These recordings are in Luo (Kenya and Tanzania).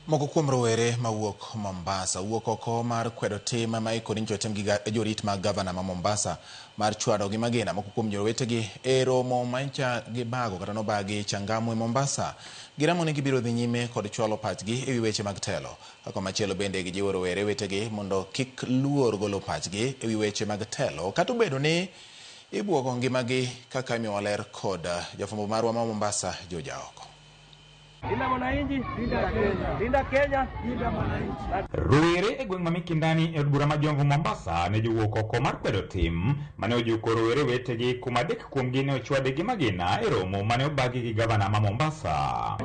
Moko kuom rowere mawuok Mombasa wuok oko mar kwedo tim ma ikoni nyocha otim gi jorit mag gavana ma Mombasa mar chwado gi magina moko kuom jowetegi e romo ma nyocha gibago kata nobagi Changamwe Mombasa. Giramo ni gibiro dhi nyime kod chwalo pachgi e wi weche mag telo. Ka komachielo bende gijiwo rowere wetegi mondo kik luor golo pachgi e wi weche mag telo kata obedo ni ibwogo ngimagi kaka imiyowa ler kod jafwambo marwa ma Mombasa George Aoko. Linda mwananchi, linda Kenya, linda Kenya, linda mwananchi. Rowere e gweng' ma Mikindani e od bura ma Jomvu Mombasa ne jowuok oko mar kwedo tim mane ojuko rowere wetegi kuma adek kuomgi ne ochwadi gi magina e romo mane obagi gi gavana ma Mombasa.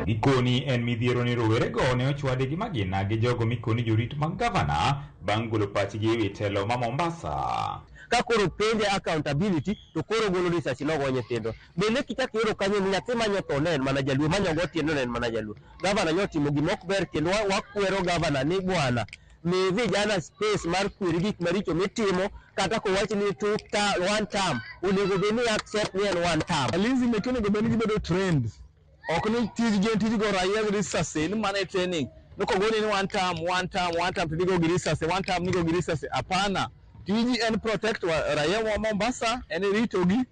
Gikoni en midhiero ni rowerego ne ochwadi gi magina gi jogo mikoni jorit mag gavana bang' golo pachgi e wi telo ma Mombasa. Ka koro penje accountability to koro golo risasi nogo nyithindo. Bende kichak iyudo kanyo ni nyathi ma nyotho ne en mana jaluo, ma nyogo otieno ne en mana jaluo. Gavana nyotimo gima ok ber kendo wakwero gavana ni bwana mi vijana space mar kweri gik maricho mitimo kata kowach ni two ta, one term onego bed ni accept ni en one term. Walinzi meke onego bed ni gibedo trained. Ok ni tijgi en tij go raia gi risasi ni mano e training. Ni kogoni ni one term, one term, one term to igo gi risasi, one term nigo gi risasi. Hapana. Tiji en protect raia wa Mombasa, en ritogi.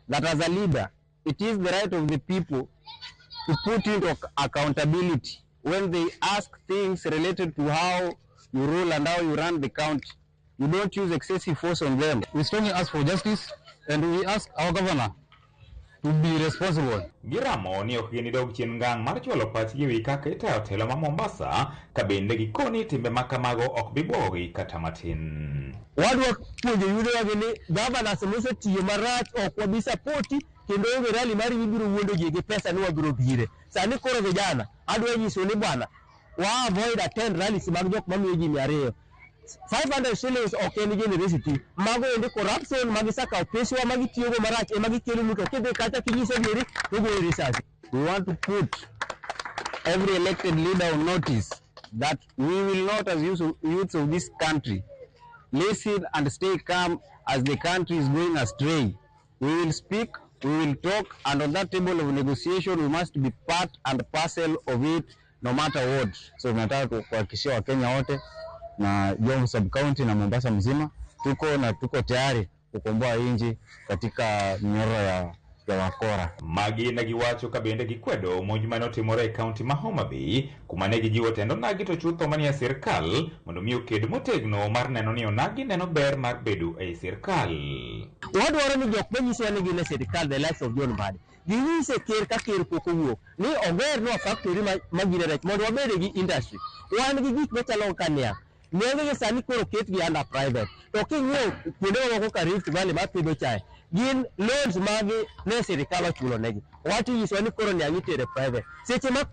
That as a leader, it is the right of the people to put into accountability when they ask things related to how you rule and how you run the county. You don't use excessive force on them. We strongly ask for justice and we ask our governor to be responsible. Giramo ni ok ginidog chien ngang' mar chwalo pachgi e wi kaka itayo telo ma Mombasa ka bende gikoni timbe ma kamago ok bi bwogogi kata matin. Wadwa puonjo yudowa ni governors mosetiyo marach ok wabi sapoti kendo onge rally mari mibiro wuondo ji gi pesa ni wabiro bire. Sani koro vijana adwa nyiso ni bwana wa avoid attend rallies mag jok mamiyo ji 200. 500 shillings ok en generosity. Mago endi corruption magisakawo peswa magitiyogo marach ema gikelo to kidhi kacha kinyiso giri to goyi risasi. We want to put every elected leader on notice that we will not, as youths of this country, listen and stay calm as the country is going astray. We will speak, we will talk, and on that table of negotiation, we must be part and parcel of it no matter what. So tunataka kuhakikishia Wakenya wote na Jomvu sub county na Mombasa mzima tuko na tuko tayari kukomboa nchi katika minyororo ya wakora. Magi ne giwacho ka bende gikwedo monj mane otimore e kaunti ma Homa Bay kuma ne gijiwo tend onagi to chutho manie sirkal mondo mi oked motegno mar neno ni onagi neno ber mar bedo ei sirkal. Wadwaro ni jok manyisowa ni gin e sirkal, the likes of John Mbadi, ginyise ker ka ker pok owuok ni ogernwa factory ma gine rech mondo wabed gi industry. Wan gi gik machalo kaka niang'. Niange gi sani koro ketgi under private. To king'iyo kuonde mamoko ka Rift Valley mapidho chae, gin loans magi ne sirikal ochulo negi. Wacho nyisowa ni koro niang' itere private. Seche ma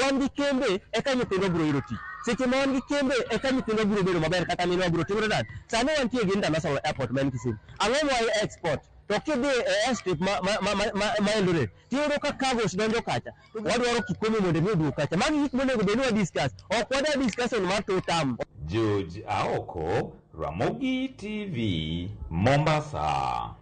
wan gi kembe eka nyithindwa biro yudo tich. Seche ma wan gi kembe eka nyithindwa biro bedo maber kata minwa biro timore nade. Sani wantie gi international airport ma en Kisumu. Ang'o ma export? To kidhi e airstrip ma Eldoret, tiyudo ka cargos donjo kacha. Wadwaro Kikomi mondo mi oduog kacha. Magi gik monego bed ni wa discuss. Ok wadwa discussion mar two term. George Aoko, Ramogi TV, Mombasa.